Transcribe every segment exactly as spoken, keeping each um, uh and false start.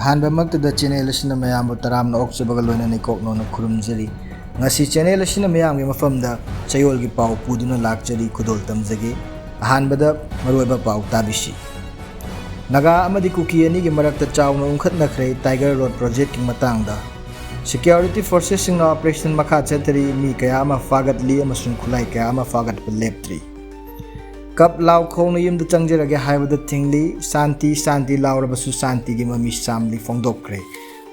ꯑꯍꯥꯟꯕꯃꯛꯇꯗ channel ꯑꯁꯤꯅ ꯃꯌꯥꯝꯕꯨ ꯇꯔꯥꯝꯅ ꯑꯣꯛꯆꯕꯒ ꯂꯣꯏꯅꯅ ꯏꯀꯣꯛ ꯅꯧꯅ ꯈꯨꯔꯨꯝꯖꯔꯤ꯫ ꯉꯁꯤ channel ꯑꯁꯤꯅ ꯃꯤꯌꯥꯝꯒꯤ ꯃꯐꯝꯗ ꯆꯌꯣꯜꯒꯤ ꯄꯥꯎ ꯄꯨꯗꯨꯅ ꯂꯥꯛꯆꯔꯤ꯫ ꯈꯨꯗꯣꯜ ꯇꯝꯖꯒꯦ꯫ ꯑꯍꯥꯟꯕꯗ ꯃꯔꯨꯑꯣꯏꯕ ꯄꯥꯎ ꯇꯥꯕꯤꯁꯤ꯫ ꯅꯥꯒꯥ ꯑꯃꯗꯤ ꯀꯨꯀꯤ ꯑꯅꯤꯒꯤ ꯃꯔꯛꯇ ꯆꯥꯎꯅ ꯎꯪꯈꯠꯅꯈ꯭ꯔꯦ Tiger Road projectꯀꯤ ꯃꯇꯥꯡꯗ꯫ Security forcesꯁꯤꯡꯅ operation ꯃꯈꯥ ꯆꯠꯊꯔꯤ꯫ ꯃꯤ ꯀꯌꯥ ꯑꯃ ꯐꯥꯒꯠꯂꯤ ꯑꯃꯁꯨꯡ ꯈꯨꯠꯂꯥꯏ ꯀꯌꯥ ꯑꯃ ꯐꯥꯒꯠꯄ ꯂꯦꯞꯇ꯭ꯔꯤ꯫ ꯀꯞ ꯂꯥꯎ ꯈꯣꯡꯅ ꯌꯨꯝꯗ ꯆꯪꯖꯔꯒꯦ ꯍꯥꯏꯕꯗ ꯊꯤꯡꯂꯤ꯫ ꯁꯥꯟꯇꯤ, ꯁꯥꯟꯇꯤ ꯂꯥꯎꯔꯕꯁꯨ ꯁꯥꯟꯇꯤꯒꯤ ꯃꯃꯤ ꯁꯥꯝꯂꯤ ꯐꯣꯡꯗꯣꯛꯈ꯭ꯔꯦ꯫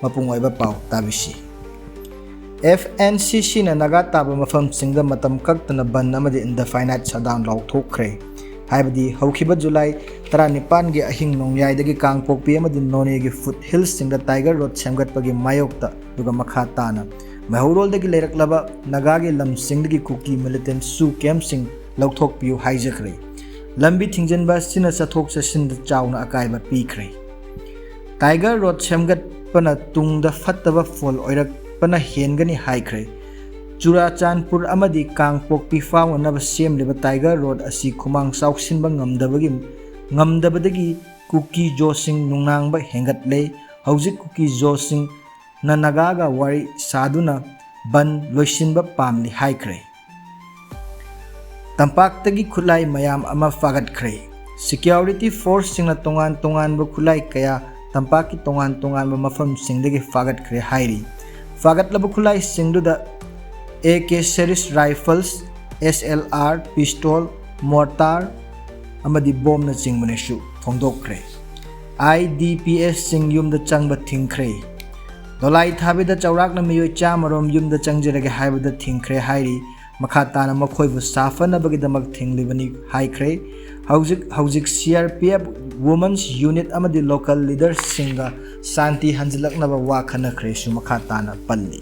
ꯃꯄꯨꯡ ꯑꯣꯏꯕ ꯄꯥꯎ ꯇꯥꯕꯤꯁꯤ꯫ FNCCꯅ ꯅꯥꯒꯥ ꯇꯥꯕ ꯃꯐꯝꯁꯤꯡꯗ ꯃꯇꯝ ꯀꯛꯇꯅ ꯕꯟ ꯑꯃꯗꯤ indefinite shutdown ꯂꯥꯎꯊꯣꯛꯈ꯭ꯔꯦ꯫ ꯍꯥꯏꯕꯗꯤ ꯍꯧꯈꯤꯕ ꯖꯨꯂꯥꯏ ꯇꯔꯥꯅꯤꯄꯥꯟꯒꯤ ꯑꯍꯤꯡ ꯅꯣꯡꯌꯥꯏꯗꯒꯤ ꯀꯥꯡꯄꯣꯛꯄꯤ ꯑꯃꯗꯤ ꯅꯣꯅꯦꯒꯤ foothillsꯁꯤꯡꯗ Tiger Road ꯁꯦꯝꯒꯠꯄꯒꯤ ꯃꯥꯌꯣꯛꯇ, ꯑꯗꯨꯒ ꯃꯈꯥ ꯇꯥꯅ ꯃꯩꯍꯧꯔꯣꯜꯗꯒꯤ ꯂꯩꯔꯛꯂꯕ ꯅꯥꯒꯥꯒꯤ ꯂꯝꯁꯤꯡꯗꯒꯤ ꯀꯨꯀꯤ militant ꯁꯨ campꯁꯤꯡ ꯂꯧꯊꯣꯛꯄꯤꯌꯨ ꯍꯥꯏꯖꯈ꯭ꯔꯦ꯫ ꯂꯝꯕꯤ ꯊꯤꯡꯖꯤꯟꯕ ꯑꯁꯤꯅ ꯆꯠꯊꯣꯛ ꯆꯠꯁꯤꯟꯗ ꯆꯥꯎꯅ ꯑꯀꯥꯏꯕ ꯄꯤꯈ꯭ꯔꯦ꯫ Tiger Road ꯁꯦꯝꯒꯠꯄꯅ ꯇꯨꯡꯗ ꯐꯠꯇꯕ ꯐꯣꯜ ꯑꯣꯏꯔꯛꯄꯅ ꯍꯦꯟꯒꯅꯤ ꯍꯥꯏꯈ꯭ꯔꯦ꯫ ꯆꯨꯔꯥꯆꯥꯟꯄꯨꯔ ꯑꯃꯗꯤ ꯀꯥꯡꯄꯣꯛꯄꯤ ꯐꯥꯎꯅꯅꯕ ꯁꯦꯝꯂꯤꯕ Tiger Road ꯑꯁꯤ ꯈꯨꯃꯥꯡ ꯆꯥꯎꯁꯤꯟꯕ ꯉꯝꯗꯕꯒꯤ, ꯉꯝꯗꯕꯗꯒꯤ ꯀꯨꯀꯤ ꯖꯣꯁꯤꯡ ꯅꯨꯡꯅꯥꯡꯕ ꯍꯦꯟꯒꯠꯂꯦ꯫ ꯍꯧꯖꯤꯛ ꯀꯨꯀꯤ ꯖꯣꯁꯤꯡꯅ ꯅꯥꯒꯥꯒ ꯋꯥꯔꯤ ꯁꯥꯗꯨꯅ ꯕꯟ ꯂꯣꯏꯁꯤꯟꯕ ꯄꯥꯝꯂꯤ ꯍꯥꯏꯈ꯭ꯔꯦ꯫ ꯇꯝꯄꯥꯛꯇꯒꯤ ꯈꯨꯠꯂꯥꯏ ꯃꯌꯥꯝ ꯑꯃ ꯐꯥꯒꯠꯈ꯭ꯔꯦ꯫ Security forceꯁꯤꯡꯅ ꯇꯣꯉꯥꯟ ꯇꯣꯉꯥꯟꯕ ꯈꯨꯠꯂꯥꯏ ꯀꯌꯥ ꯇꯝꯄꯥꯛꯀꯤ ꯇꯣꯉꯥꯟ ꯇꯣꯉꯥꯟꯕ ꯃꯐꯝꯁꯤꯡꯗꯒꯤ ꯐꯥꯒꯠꯈ꯭ꯔꯦ ꯍꯥꯏꯔꯤ꯫ ꯐꯥꯒꯠꯂꯕ ꯈꯨꯠꯂꯥꯏꯁꯤꯡꯗꯨꯗ AK series rifles, SLR, pistol, mortar ꯑꯃꯗꯤ ꯕꯣꯝꯅꯆꯤꯡꯕꯅꯦꯁꯨ ꯐꯣꯡꯗꯣꯛꯈ꯭ꯔꯦ꯫ IDPsꯁꯤꯡ ꯌꯨꯝꯗ ꯆꯪꯕ ꯊꯤꯡꯈ꯭ꯔꯦ꯫ ꯗꯣꯂꯥꯏ ꯊꯥꯕꯤꯗ ꯆꯥꯎꯔꯥꯛꯅ ꯃꯤꯑꯣꯏ ꯆꯥꯝꯃ ꯔꯣꯝ ꯌꯨꯝꯗ ꯆꯪꯖꯔꯒꯦ ꯍꯥꯏꯕꯗ ꯊꯤꯡꯈ꯭ꯔꯦ ꯍꯥꯏꯔꯤ꯫ ꯃꯈꯥ ꯇꯥꯅ ꯃꯈꯣꯏꯕꯨ ꯁꯥꯐꯅꯕꯒꯤꯗꯃꯛ ꯊꯤꯡꯂꯤꯕꯅꯤ ꯍꯥꯏꯈ꯭ꯔꯦ꯫ ꯍꯧꯖꯤꯛ, ꯍꯧꯖꯤꯛ CRPF Women's Unit ꯑꯃꯗꯤ local leaderꯁꯤꯡꯒ ꯁꯥꯟꯇꯤ ꯍꯟꯖꯤꯜꯂꯛꯅꯕ ꯋꯥ ꯈꯟꯅꯈ꯭ꯔꯦꯁꯨ ꯃꯈꯥ ꯇꯥꯅ ꯄꯜꯂꯤ꯫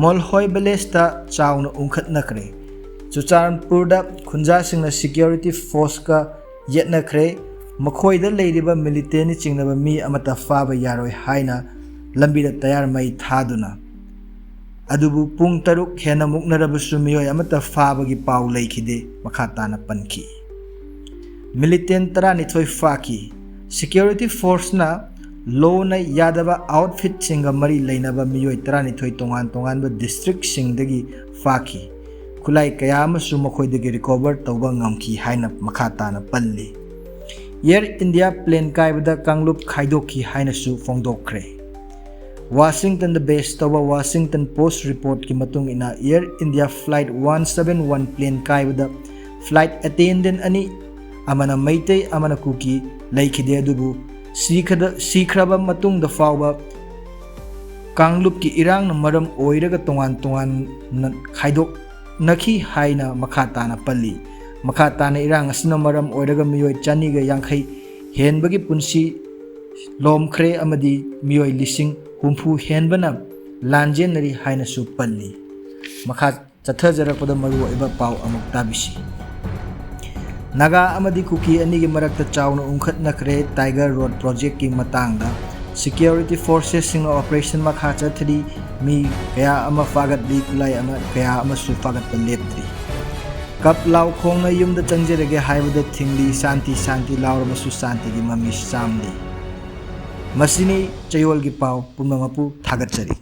ꯃꯣꯜꯍꯣꯏ villageꯇ ꯆꯥꯎꯅ ꯎꯪꯈꯠꯅꯈ꯭ꯔꯦ꯫ ꯆꯨꯔꯆꯥꯟꯄꯨꯔꯗ ꯈꯨꯟꯖꯥꯁꯤꯡꯅ security forceꯀ ꯌꯦꯠꯅꯈ꯭ꯔꯦ꯫ ꯃꯈꯣꯏꯗ ꯂꯩꯔꯤꯕ militantꯅ ꯆꯤꯡꯅꯕ ꯃꯤ ꯑꯃꯠꯇ ꯐꯥꯕ ꯌꯥꯔꯣꯏ ꯍꯥꯏꯅ ꯂꯝꯕꯤꯗ ꯇꯌꯥꯔ ꯃꯩ ꯊꯥꯗꯨꯅ, ꯑꯗꯨꯕꯨ ꯄꯨꯡ ꯇꯔꯨꯛ ꯍꯦꯟꯅ ꯃꯨꯛꯅꯔꯕꯁꯨ ꯃꯤꯑꯣꯏ ꯑꯃꯠꯇ ꯐꯥꯕꯒꯤ ꯄꯥꯎ ꯂꯩꯈꯤꯗꯦ꯫ ꯃꯈꯥ ꯇꯥꯅ ꯄꯟꯈꯤ꯫ Militant ꯇꯔꯥꯅꯤꯊꯣꯏ ꯐꯥꯈꯤ꯫ Security forceꯅ ꯂꯣꯅ ꯌꯥꯗꯕ ꯑꯥꯎꯠꯐꯤꯠꯁꯤꯡꯒ ꯃꯔꯤ ꯂꯩꯅꯕ ꯃꯤꯑꯣꯏ ꯇꯔꯥꯅꯤꯊꯣꯏ ꯇꯣꯉꯥꯟ ꯇꯣꯉꯥꯟꯕ ꯗꯤꯁꯇ꯭ꯔꯤꯛꯁꯤꯡꯗꯒꯤ ꯐꯥꯈꯤ꯫ ꯈꯨꯠꯂꯥꯏ ꯀꯌꯥ ꯑꯃꯁꯨ ꯃꯈꯣꯏꯗꯒꯤ ꯔꯤꯀꯣꯚꯔ ꯇꯧꯕ ꯉꯝꯈꯤ ꯍꯥꯏꯅ ꯃꯈꯥ ꯇꯥꯅ ꯄꯜꯂꯤ꯫ ꯑꯦꯌꯔ ꯏꯟꯗꯤꯌꯥ ꯄ꯭ꯂꯦꯟ ꯀꯥꯏꯕꯗ ꯀꯥꯡꯂꯨꯞ ꯈꯥꯏꯗꯣꯛꯈꯤ ꯍꯥꯏꯅꯁꯨ ꯐꯣꯡꯗꯣꯛꯈ꯭ꯔꯦ꯫ ꯋꯥꯁꯤꯡꯇꯟꯗ ꯕꯦꯁ ꯇꯧꯕ ꯋꯥꯁꯤꯡꯇꯟ ꯄꯣꯁ ꯔꯤꯄꯣꯔꯠꯀꯤ ꯃꯇꯨꯡ ꯏꯟꯅ, Air India flight one seven one plane ꯀꯥꯏꯕꯗ ꯐ꯭ꯂꯥꯏꯠ ꯑꯦꯇꯦꯟꯗꯦꯟ ꯑꯅꯤ, ꯑꯃꯅ ꯃꯩꯇꯩ, ꯑꯃꯅ ꯀꯨꯀꯤ, ꯂꯩꯈꯤꯗꯦ꯫ ꯑꯗꯨꯕꯨ ꯁꯤꯈꯗ-, ꯁꯤꯈ꯭ꯔꯕ ꯃꯇꯨꯡꯗ ꯐꯥꯎꯕ ꯀꯥꯡꯂꯨꯞꯀꯤ ꯏꯔꯥꯡꯅ ꯃꯔꯝ ꯑꯣꯏꯔꯒ ꯇꯣꯉꯥꯟ ꯇꯣꯉꯥꯟꯅ ꯈꯥꯏꯗꯣꯛꯅꯈꯤ ꯍꯥꯏꯅ ꯃꯈꯥ ꯇꯥꯅ ꯄꯜꯂꯤ꯫ ꯃꯈꯥ ꯇꯥꯅ, ꯏꯔꯥꯡ ꯑꯁꯤꯅ ꯃꯔꯝ ꯑꯣꯏꯔꯒ ꯃꯤꯑꯣꯏ ꯆꯅꯤꯒ ꯌꯥꯡꯈꯩ ꯍꯦꯟꯕꯒꯤ ꯄꯨꯟꯁꯤ ꯂꯣꯝꯈ꯭ꯔꯦ ꯑꯃꯗꯤ ꯃꯤꯑꯣꯏ ꯂꯤꯁꯤꯡ ꯍꯨꯝꯐꯨ ꯍꯦꯟꯕꯅ ꯂꯥꯟꯖꯦꯟꯅꯔꯤ ꯍꯥꯏꯅꯁꯨ ꯄꯜꯂꯤ꯫ ꯃꯈꯥ ꯆꯠꯊꯖꯔꯛꯄꯗ ꯃꯔꯨꯑꯣꯏꯕ ꯄꯥꯎ ꯑꯃꯨꯛ ꯇꯥꯕꯤꯁꯤ꯫ ꯅꯥꯒꯥ ꯑꯃꯗꯤ ꯀꯨꯀꯤ ꯑꯅꯤꯒꯤ ꯃꯔꯛꯇ ꯆꯥꯎꯅ ꯎꯪꯈꯠꯅꯈ꯭ꯔꯦ꯫ ꯇꯥꯏꯒꯔ ꯔꯣꯗ ꯄ꯭ꯔꯣꯖꯦꯛꯀꯤ ꯃꯇꯥꯡꯗ ꯁꯤꯀ꯭ꯌꯨꯔꯤꯇꯤ ꯐꯣꯔꯁꯦꯁꯁꯤꯡꯅ ꯑꯣꯄꯔꯦꯁꯟ ꯃꯈꯥ ꯆꯠꯊꯔꯤ꯫ ꯃꯤ ꯀꯌꯥ ꯑꯃ ꯐꯥꯒꯠꯂꯤ, ꯈꯨꯠꯂꯥꯏ ꯑꯃ, ꯀꯌꯥ ꯑꯃꯁꯨ ꯐꯥꯒꯠꯄ ꯂꯦꯞꯇ꯭ꯔꯤ꯫ ꯀꯞ ꯂꯥꯎ ꯈꯣꯡꯅ ꯌꯨꯝꯗ ꯆꯪꯖꯔꯒꯦ ꯍꯥꯏꯕꯗ ꯊꯤꯡꯂꯤ꯫ ꯁꯥꯟꯇꯤ, ꯁꯥꯟꯇꯤ ꯂꯥꯎꯔꯕꯁꯨ ꯁꯥꯟꯇꯤꯒꯤ ꯃꯃꯤ ꯆꯥꯝꯂꯤ꯫ ꯃꯁꯤꯅꯤ ꯆꯌꯣꯜꯒꯤ ꯄꯥꯎ꯫ ꯄꯨꯝꯅꯃꯛꯄꯨ ꯊꯥꯒꯠꯆꯔꯤ꯫